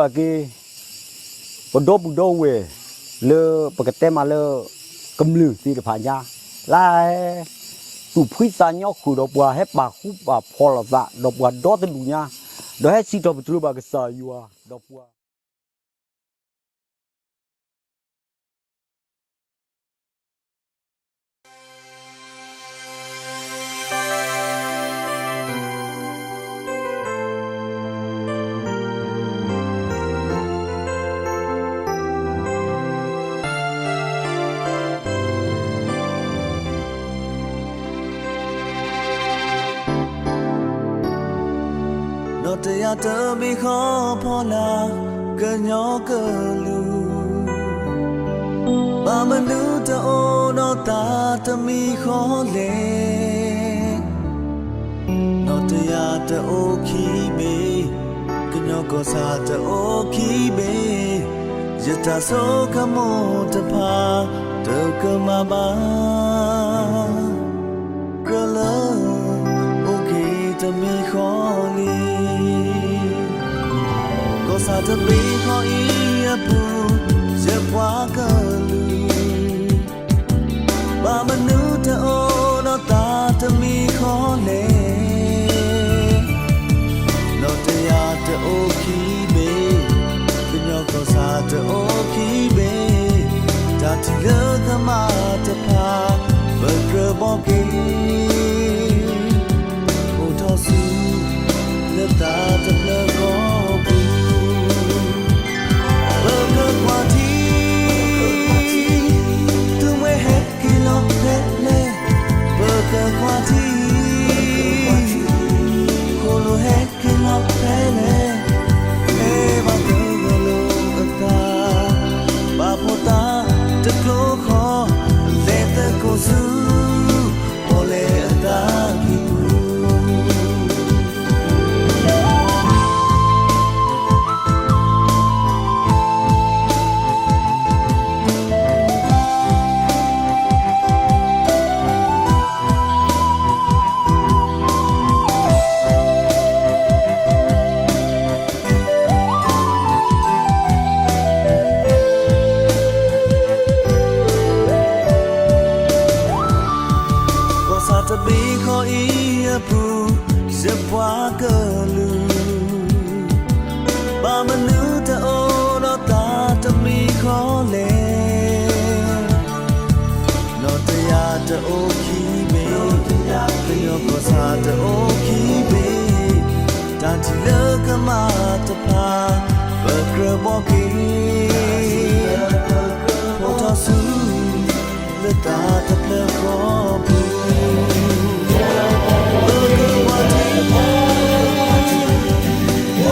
က့ၤ ပဒီပုၢ်ဒီဝဲၢ် လၢပကတဲမးလၢ ကမျၢၢ်သ့ၣ်တဖၣ်ညါ လၢ သူၣ်ဖှံသးညီဃုာ်ဒီးပှၤဟဲပာ်ဃူပာ်ဖိးလိာ်သးဒီးပှၤဒီတဒူၣ်ညါ, ဒီးဟဲစံးထီၣ်ပတြၢၤဘၣ်ကစၢ်ယွၤဒီးပှၤ နီၢ်တယၢ်တမံၤဃီဖီလာ် ကညီကလုာ်, ဘၣ်မနုၤတအိၣ်ဒီးသးတမံၤဃီလဲၣ်. နီၢ်တယၢ်တအိၣ်ခံဘ့ၣ်, ကညီကီၢ်ဆၣ်တအိၣ်ခံဘ့ၣ်, ယတၢ်ဆိကမိၣ်တဖၣ် တကမၣ်ဘၣ် ကြၢးလၢ အိၣ်က့ၤတမံၤဃီလံ. ကီၢ်ဆၣ်တဘ့ၣ်ဃီအံၤအပူၤ ယပှၤကလုာ်, ဘၣ်မနုၤတအိၣ်ဒီးသးတမံၤဃီလဲၣ်. နီၢ်တယၢ်တအိၣ်ခံဘ့ၣ်, ကညီကီၢ်ဆၣ်တအိၣ်ခံဘ့ၣ်, တၢ်ထံၣ်လၢကမၣ်တဖၣ် ပကြၢးဘှီက့ၤ အိၣ်ထီၣ်ဆူ လၢသးတဖျၢၣ်ဃီပူၤ, ပကကွၢ်ထံ သူမှဲဟဲက့ၤလီၤဖဲလဲၣ်, ပကကွၢ်ထံ ဃိၣ်လိာ်ဟဲက့ၤလီၤဖဲလဲၣ်, ဟဲဘၣ်ကဂၢၢ်လိာ်အသး, ပာ်ဖှိၣ်သးတကျိဃီ, လဲၤသကိးဆူ ပီၣ်လဲၣ်အသးကံၢ်ပူၤ. ကီၢ်ဆၣ်တဘ့ၣ်ဃီအံၤအပူၤ ယပှၤကလုာ်, ဘၣ်မနုၤတအိၣ်ဒီးသးတမံၤဃီလဲၣ်. နီၢ်တယၢ်တအိၣ်ခံဘ့ၣ်, ကညီကီၢ်ဆၣ်တအိၣ်ခံဘ့ၣ်, တၢ်ထံၣ်လၢကမၣ်တဖၣ် ပကြၢးဘှီက့ၤ အိၣ်ထီၣ်ဆူ လၢသးတဖျၢၣ်ဃီပူၤ, ပကကွၢ်ထံ ပ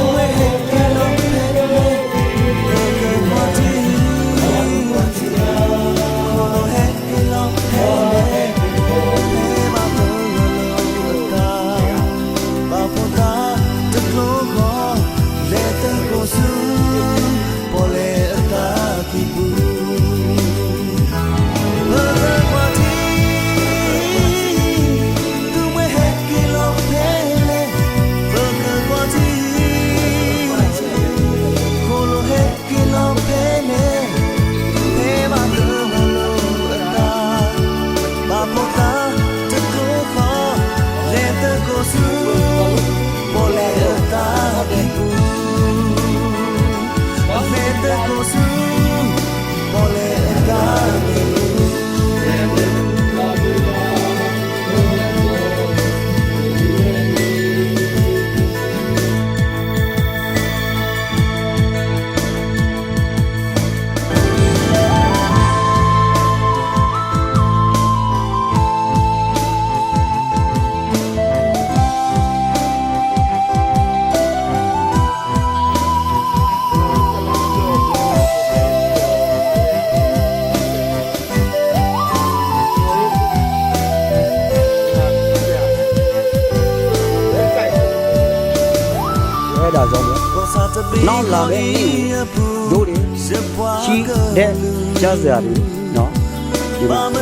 ဝဲဟဲက့ၤလီၤဖဲလဲၣ်, ပကကွၢ်ထံ ဃိၣ်လိာ်ဟဲက့ၤလီၤဖဲလဲၣ်, ဟဲဘၣ်ကဂၢၢ်လိာ်အသး, ပာ်ဖှိၣ်သးတကျိဃီ, လဲၤသကိးဆူ ပီၣ်လဲၣ်အသးကံၢ်ပူၤ, ပကကွၢ်ထံ သူမှဲဟဲက့ၤလီၤဖဲလဲၣ်, ပကကွၢ်ထံ ဃိၣ်လိာ်ဟဲက့ၤလီၤဖဲလဲၣ်, ဟဲဘၣ်ကဂၢၢ်လိာ်အသး, ပာ်ဖှိၣ်သးတကျိဃီ, လဲၤသကိးဆူ ပီၣ်လဲၣ်အသးကံၢ်ပူၤ, လဲၤသကိးဆူ ပီၣ်လဲၣ်အသးကံၢ်ပူၤ. ဝဲဒၣ် နီၢ်လၢ်လၢနံၣ်ဒိၣ်န့ၣ် ဆံဒဲး ကၠၢစၢ်န့ၣ် တၢ်ယမံၤ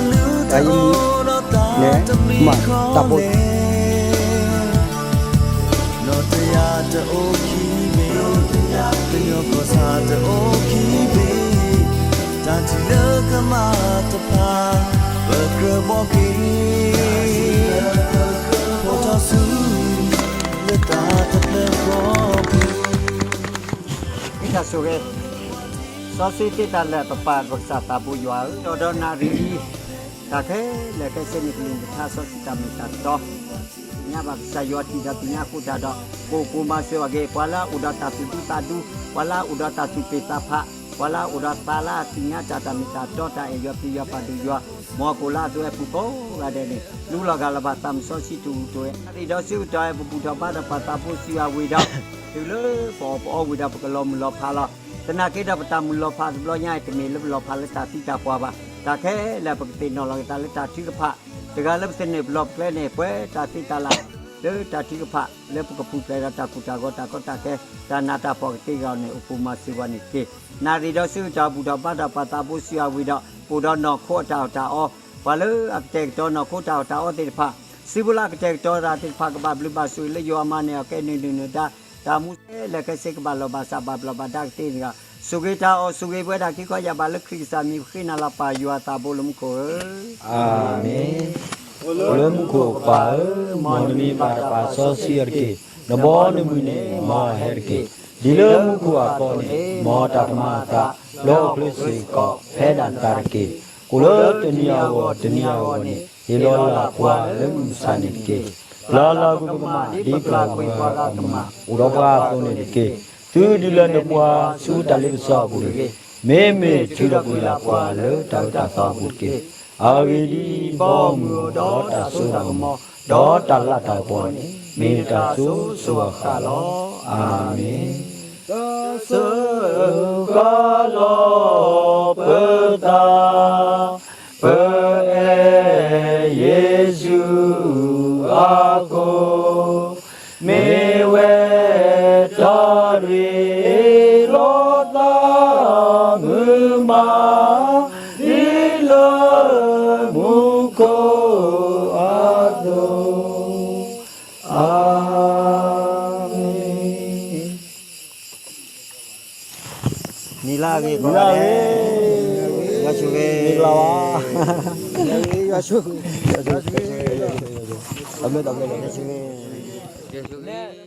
နဲမၤတၢ်ဖိ နီၢ်တယၢ်တအိၣ်ခံဘ့ၣ်, ကညီကီၢ်ဆၣ်တအိၣ်ခံဘ့ၣ်, တၢ်ထံၣ်လၢကမၣ်တဖၣ် ပကြၢးဘီက့ၤ, အိၣ်ထီၣ်ဆူ လၢတၢ်တဖျၢၣ်ဃီပူၤ. မ့ၢ်တၢ်ဆိၣ်ဂ့ၤ စီဆှံသ့တၢ်လၢာ် ပပၢ်ပကစၢ်သးဘိယွၤဧၢ, ဒီးဒီးနၣ်ရံၣ်အံၤ တၢ်ခဲလၢာ်ခဲဆ့န့ၣ် ကလုၢ်ကထါစီဆှံတၢ်မ့ၢ်တၢ်တီ သ့ၣ်ညါဘၣ်ကစၢ်ယွၤထံၣ်ဒီးသ့ၣ်ညါဃိတၢ်ဒီး ပအိၣ်မၤစၢၤဘၣ်က့ၤ ပှၤလၢအအိၣ်ဒီးတၢ်သူၣ်ဒူသးဒူ, ပှၤလၢအအိၣ်ဒီးတၢ်သူၣ်ပ့ၢ်သးဖး, ပှၤလၢအအိၣ်ဒီးသးလၢအသ့ၣ်ညါတၢ်တၢ်မ့ၢ်တၢ်တီ တၢ်အဲၣ်ယွၤပျံၤယွၤပာ်ဒိၣ်ယွၤ, မ်အကိၣ်လၢအသုဝဲပူၤကိးဂၤဒဲးန့ၣ် လူလီၤဂာ်လၢၤဘၣ်သးမုၢ်စီဆှံတအိၣ်တအိၣ်ဝဲ နၣ်ရံၣ်ဒီးဆၢကတီၢ် ပဘူၣ်ထီၣ်ဘါထီၣ်ပှၤသးဘိစံးဝဲဝံၤဒီး တုၤလၢပအီၣ်ပအီဝံၤဒီး ပကလီၤမုၢ်လီၤဖးလီၤ. သနာ်က့ဒီး ပတၢ်မုၢ်လီၤဖးတဘျီညါအံၤ တမ့ၢ်လၢပလီၤဖးလၢတၢ်သံ တၢ်ပှၢ်ဘၣ်, တၢ်ခဲလၢာ် ပကသ့ၣ်နီၣ်လီၤက့ၤသးလၢတၢ်ထုကဖၣ်, တဂၤလၢပသန့ၢ်ပလီၢ်ပကျဲန့ၣ် ပှဲၤတၢ်သံတၢ်လၢ် လၢတၢ်ထုကဖၣ် လၢပကပူၤဖျဲးဒီးတၢ်ကူၣ်တၢ်ဂီၤ တၢ်ကီတၢ်ခဲ တၢ်နးတၢ်ဖှီၣ်ကသ့အဂီၢ်န့ၣ် အိၣ်ဖှိၣ်မၤစၢၤပှၤန့ၣ်တက့ၢ်. နၣ်ရံၣ်ဒီးဆၢကတီၢ် ဘူၣ်ထီၣ်ဘါထီၣ်ပှၤသးဘိစံးဝဲဝံၤဒီး ပအိၣ်ဒီးနီၢ်ခိအတၢ်အီၣ်တၢ်အီ, ပှၤလၢအကတဲာ်ကတီၤနီၢ်ခိတၢ်အီၣ်တၢ်အီသ့ၣ်တဖၣ်, စုဖိလၢအကတဲာ်ကတီၤတၢ်သ့ၣ်တဖၣ် ကဘၣ်ဘျုးဘၣ်ဆိၣ်ဂ့ၤလၢယွၤမၤန့ၢ်အီၤကဲနုာ်နုာ်နုာ်ဒါ, တၢ်မူခဲလၢာ်ခဲဆ့ကဘၣ်လီၢ်ဘၣ်စး ဘၣ်ဘျီးဘၣ်ဒါကသ့တဂၤ, ဆိၣ်ဂ့ၤတၢ်အီၣ် ဆိၣ်ဂ့ၤပှၤဒၣ်ခံခီယၢ်ဘး လၢခရံာ်ကစၢ်မံၤ ပဃ့နၤလီၤပၢ်ယွၤသးဘိလၢမူခိၣ်ဧၢ, အၤမ့ၣ်. အိၣ်လၢမူခိၣ်ပၢ်ဧၢ, မ်နမံၤမၤတၢ်ပာ်စီဆှံအီၤတက့ၢ်. နဘီနမုၢ်န့ၣ် မ်အဟဲတက့ၢ်. ဒ်လၢမူခိၣ်အသိးန့ၣ် မ်တၢ်ကမၣ်အသး လၢဟီၣ်ခိၣ်ချၢစ့ၢ်ကီး ဖဲဒၣ်နၤတက့ၢ်. ကိၣ်လၢတနံၤအဂီၢ်တနံၤအဂီၢ်န့ၣ် ဟ့ၣ်လီၤလၢ်ပှၤလၢမုၢ်မဆါန့ၣ်တက့ၢ်. ပျၢ်လၢ်ပကမၣ် ဒ်ပျၢ်ကွံာ်ပှၤဂၤကမၣ် အိၣ်ဒီးပှၤအသိးန့ၣ်တက့ၢ်. သုဒုးလၢနပှၤဆူတၢ်လ့ပစီအပူၤတဂ့ၤ. မ့မ့ၢ်ထုးထီၣ်ကွံာ်လၢ်ပှၤလၢတၢ်အၢတၢ်သီအပူၤတက့ၢ်. အဂ့ၢ်ဒ်အံၤ, ဘီမုၢ်ဒီးတၢ်စိတၢ်ကမီၤ ဒီးတၢ်လၤတၢ်ကပီၤန့ၣ် မ့ၢ်တၢ်စိၤစိၤအဃၣ်လီၤ. အၤမ့ၣ်. တၢ်စၢဃာ်လီၤပသး ပအဲၣ်ယ့ၣ်ၡူးအဃိ, မ့ၢ်ဝဲတၢ်ရ့လိာ်သးမုာ်မး ဒ်လၢမူခိၣ်အသိး, အၤမ့ၣ်. နံၤလၢအဂ့ၤကိးဂၤဒဲး, ယွၤဆိၣ်ဂ့ၤ, မင်္ဂလာပါ, ယွၤဆိၣ်ဂ့ၤ, တၢ်ဘျုးတၢ်ဘျုး, ယွၤဆိၣ်ဂ့ၤ.